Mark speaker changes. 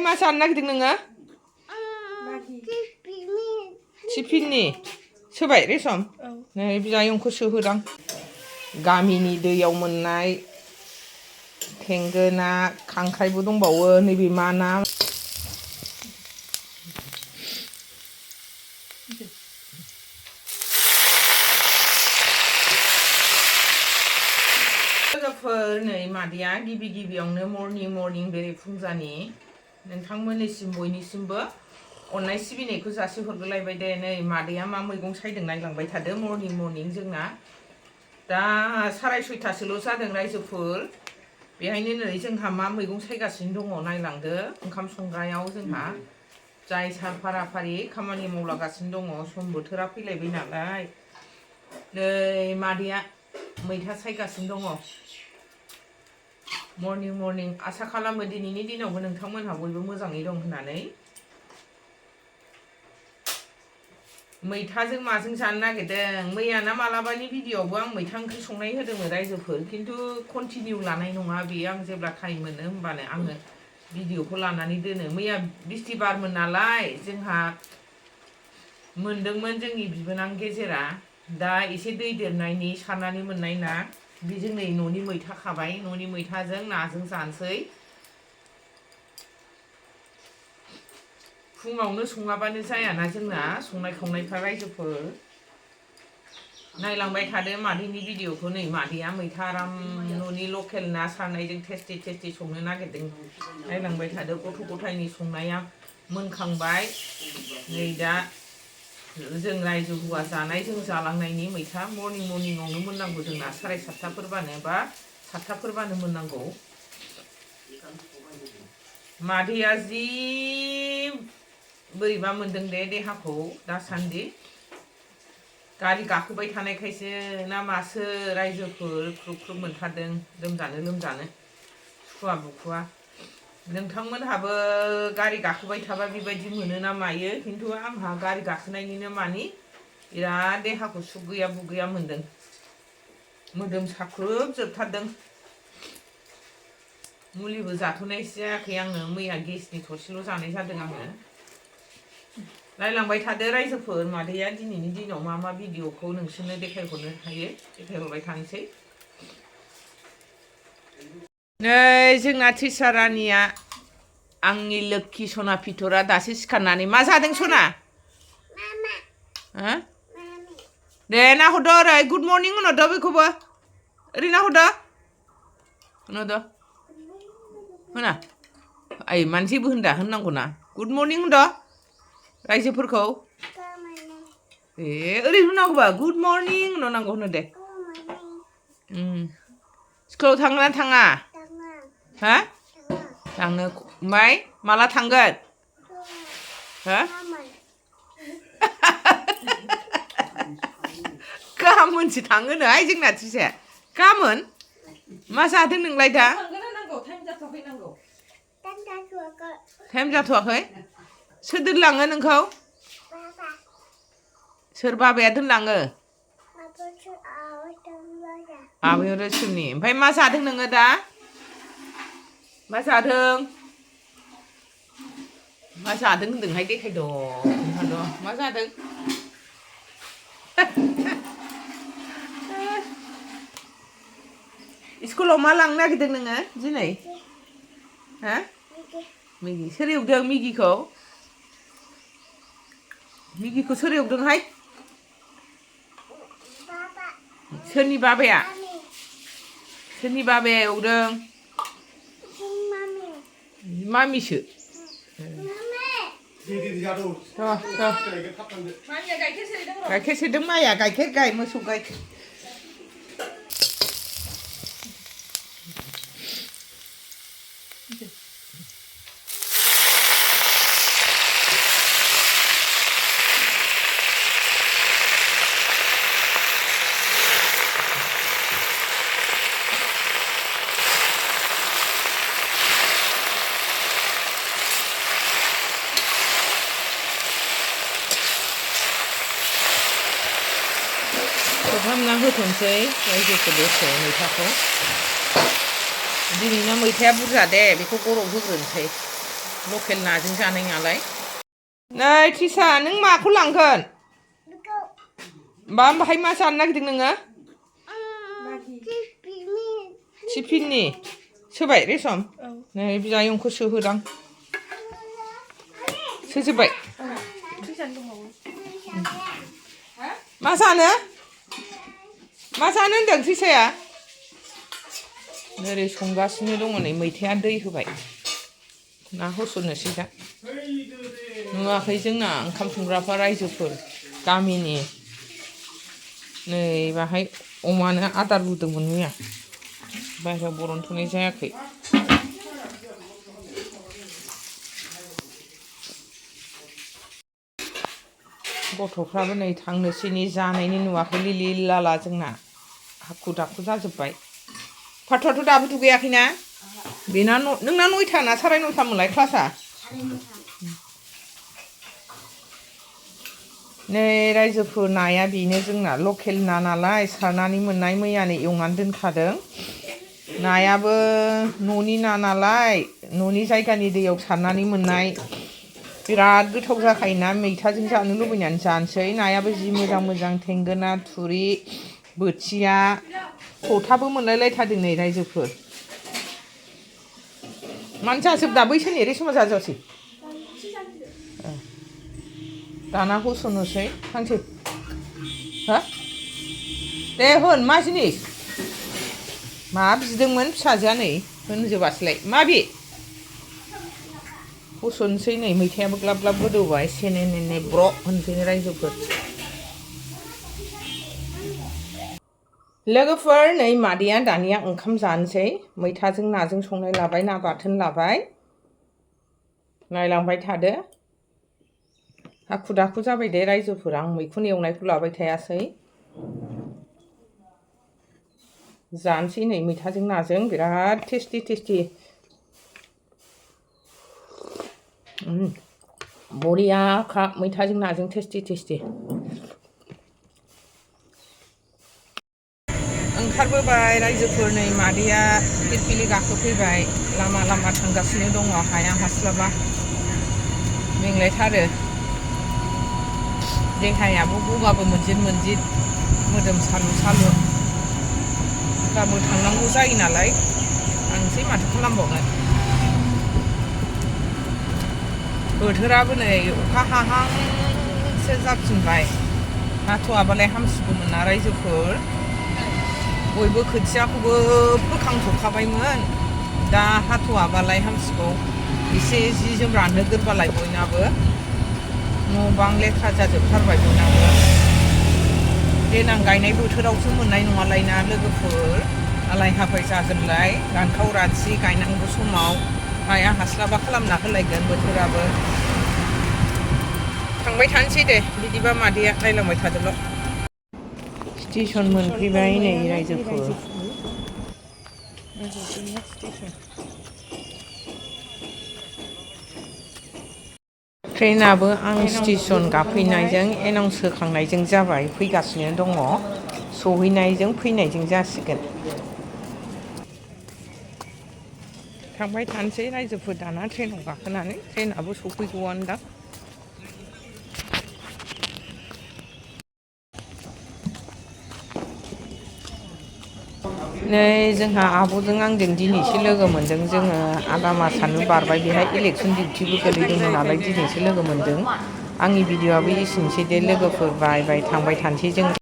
Speaker 1: मा जानो नागिरदों नोङो टिफिननि सोबाय रेसम नै बिजायंखौ सोहोदां गामिनि दैयाव मोननाय थेंगोना खांख्राइबो दंबावो नैबे मा ना लोगोफोर नै मादैया गिबियावनो मर्निं बेरेफुंजानि नोंथांमोननिसिम बयनिसिमबो अननाय सिबिनायखौ जासिहरगोलायबाय दे नै मादैया मा मैगं सायदों नायलांबाय थादो मर्निं जोंना दा 6:30सोल' जादों रायजोफोर बेहायनो नै जोंहा मा मैगं सायगासिनो दङ नायलांदो ओंखाम संग्रायाव जोंहा जाय सार फाराफारि खामानि मावलागासिनो दङ सम बोथोरा फैलायबाय नालाय नै मादैया मैथा सायगासिनो दङ मर्निं आसा खालामो दिनैनि दिनावबो नोंथांमोनहा बयबो मोजाङै दं होननानै मैथाजों माजों जानो नागिरदों मैयाना मालाबानि भिडिअआवबो आं मैथा ओंख्रि संनाय होदोंमोन रायजोफोर खिन्थु कन्टिनिउ लानाय नङा बेयो आं जेब्ला टाइम मोनो होमबानो आङो भिडिअखौ लानानै दोनो मैया बिस्थिबारमोन नालाय जोंहा मोनदोंमोन जोंनि बिबोनां गेजेरा दा एसे दै देरनायनि सारनानै मोननाय ना बेजों नै न'नि मैथा खाबाय न'नि मैथाजों नाजों जानोसै फुङावनो सङाबानो जायाना जोंना संनाय खावनायफ्रा रायजोफोर नायलांबाय थादो मादैनि भिडिअखौ नै मादैया मैथा आराम न'नि लकेल ना सारनायजों टेस्टि संनो नागिरदों नायलांबाय थादो गथ' गथायनि संनाया मोनखांबाय नै दा जों रायजो हुआ जानाय जों जालांनायनि मैथा मर्निंआवनो मोननांगौ जोंना 7:30फोरबानो बा 7:00फोरबानो मोननांगौ मादैया जि बोरैबा मोनदों दे देहाखौ दासान्दि गारि गाखोबाय थानायखायसो ना मासो रायजोफोर ख्रुब मोनथारदों लोमजानो सुखुवा बुखुवा नोंथांमोनहाबो गारि गाखोबाय थाबा बेबायदि मोनो ना मायो खिन्थु आंहा गारि गाखोनायनिनो मानि बिराद देहाखौ सुख गैया बुगैया मोनदों मोदोम साख्रुबजोबथारदों मुलिबो जाथ'नाय जायाखै आङो मैया गेसनि थरसेल' जानाय जादों आङो नायलांबाय थादो रायजोफोर मादैया दिनैनि दिनाव मा भिडिअखौ नोंसोरनो देखायहरनो हायो देखायहरबाय थानोसै नै जोंना टिचार रानिया आंनि लोक्षि सना फिथरा दासो सिखारनानै मा जादों सना दे नाहरदो ओरै गुड मर्निं होनहरदो बेखौबो ओरै नाहरदो होनहरदो होना आइ मानसिबो होननांगौना गुड मर्निं होनदो रायजोफोरखौ ओरै होननांगौबा गुड मर्निं होननांगौ होनो दे स्कुलाव थाङो ना थाङा हा थाङो ओमफ्राय माला थांगोन हा गाबोनसो थाङोनोहाय जोंना टिचाया गाबोन मा जादों नोंलाय दा टाइम जाथ'वाखै सोर दोनलाङो नोंखौ सोर बाबाया दोनलाङो आबै रोसोमनि ओमफ्राय मा जादों नोङो दा मा जादों होनदोंहाय देखायद' मा जादों स्कुलाव मा लांनो नागिरदों नोङो दिनै हा मेगि सोर एवदों मेगिखौ सोर एवदोंहाय सोरनि बाबाया एवदों मामिसो गाइखेर सेरदों माया गाइखेर गाय मोसौ गाइखेर खोबहाबना होथ'नोसै रायजोखौ दसे मैथाखौ दिनैना मैथाया बुरजा दे बेखौ गरम होग्रोनोसै लकेल नाजों जानाय नालाय नै ट्रिसा नों माखौ लांगोन बाहाय मा जानो नागिरदों नोङो टिफिननि सोबाय रेसम नै बियायंखौ सोहोदां सोजोब्बाय मा जानो होनदों ट्रिसाया ओरै संगासिनो दङ नै मैथाया दै होबाय ना होसननोसै दा नुवाखै जोंना ओंखाम संग्राफ्रा रायजोफोर गामिनि नै बाहाय अमानो आदार रुदोंमोन मैया बाहेरायाव बरनथ'नाय जायाखै गथ'फ्राबो नै थांनोसैनि जानायनि नुवाखै लिलि लाला जोंना हाखु दाखु जाजोब्बाय फाथ'आथ' दाबो दुगैयाखैना बेना नोंना 9टा ना 9:30 मोनलाय क्लासा नै रायजोफोर नाया बेनो जोंना लकेल ना नालाय सारनानै मोननाय मैयानो एवनानै दोनखादों नायाबो न'नि ना नालाय न'नि जायगानि दैयाव सारनानै मोननाय बिराद गोथाव जाखायोना मैथाजों जानो लुबैनानै जानोसै नायाबो जि मोजां थेंगोना थुरि बोथिया थ'थाबो मोनलायलायथारदों नै रायजोफोर मानो जाजोबदा बैसोनि रेसमा जाजोबसै दाना होसननोसै थांसै हो दे होन मा जिनिस मा बिदोंमोन फिसाजोआ नै होनजोबासैलाय मा बे होसननोसै नै मैथायाबो ग्लाब ग्लाब गोदौबाय सेने ब्र' होनसै रायजोफोर लोगोफोर नै मादैया दानिया ओंखाम जानोसै मैथाजों नाजों संनाय लाबाय ना बाथोन लाबाय नायलांबाय थादो हाखु दाखु जाबाय दे रायजोफोर आं मैखुन एवनायखौ लाबाय थायासै जानोसै नै मैथाजों नाजों बिराद टेस्टि बरियाखा मैथाजों नाजों टेस्टि ओंखारबोबाय रायजोफोर नै मादैया फिरफिलि गाखोफैबाय लामा थांगासिनो दङ हाया हास्लाबा मेंलायथारो देहायाबो गगाबो मोनजिद मोदोम सालु गाबोन थांनांगौ जायो नालाय थांसै माथो खालामबावनो बोथोराबो नै अखा हाहांसो जाफिनबाय हाथ'आबालाय हामसिगौमोन ना रायजोफोर बयबो खोथियाखौबो फोखांथ'खाबायमोन दा हाथ'आबालाय हामसिगौ एसे जि जोम रानहोगोरबालाय बयनाबो न' बां लेथ्रा जाजोबथारबाय बयनाबो देनां गायनाय बोथोरावसो मोननाय नङालाय ना लोगोफोर आलाय हाफाय जागोनलाय रानखाव रानसि गायनांगौ समाव हाया हास्लाबा खालामना होलायगोन बोथोराबो थांबाय थानोसै दे बिदिबा मादैया नायलांबाय थादोल' स्टेसन मोनफैबाय नै रायजोफोर ट्रेनाबो आं स्टेसन गाफैनायजों एनाउन्स होखांनायजों जाबाय फैगासिनो दङ सहैनायजों फैनायजों जासिगोन थांबाय थानोसै रायजोफोर दाना ट्रेनाव गाखोनानै ट्रेनाबो सफैगौआनो दा नै जोंहा आब'जों आंजों दिनैसो लोगो मोनदों जोङो आदा मासआनो बारबाय बेहाय इलेक्सन डिउटिबो गोलैदोंमोन नालाय दिनैसो लोगो मोनदों आंनि भिडिअ'आबो एसेनोसै दे लोगोफोर बाय थांबाय थानोसै जों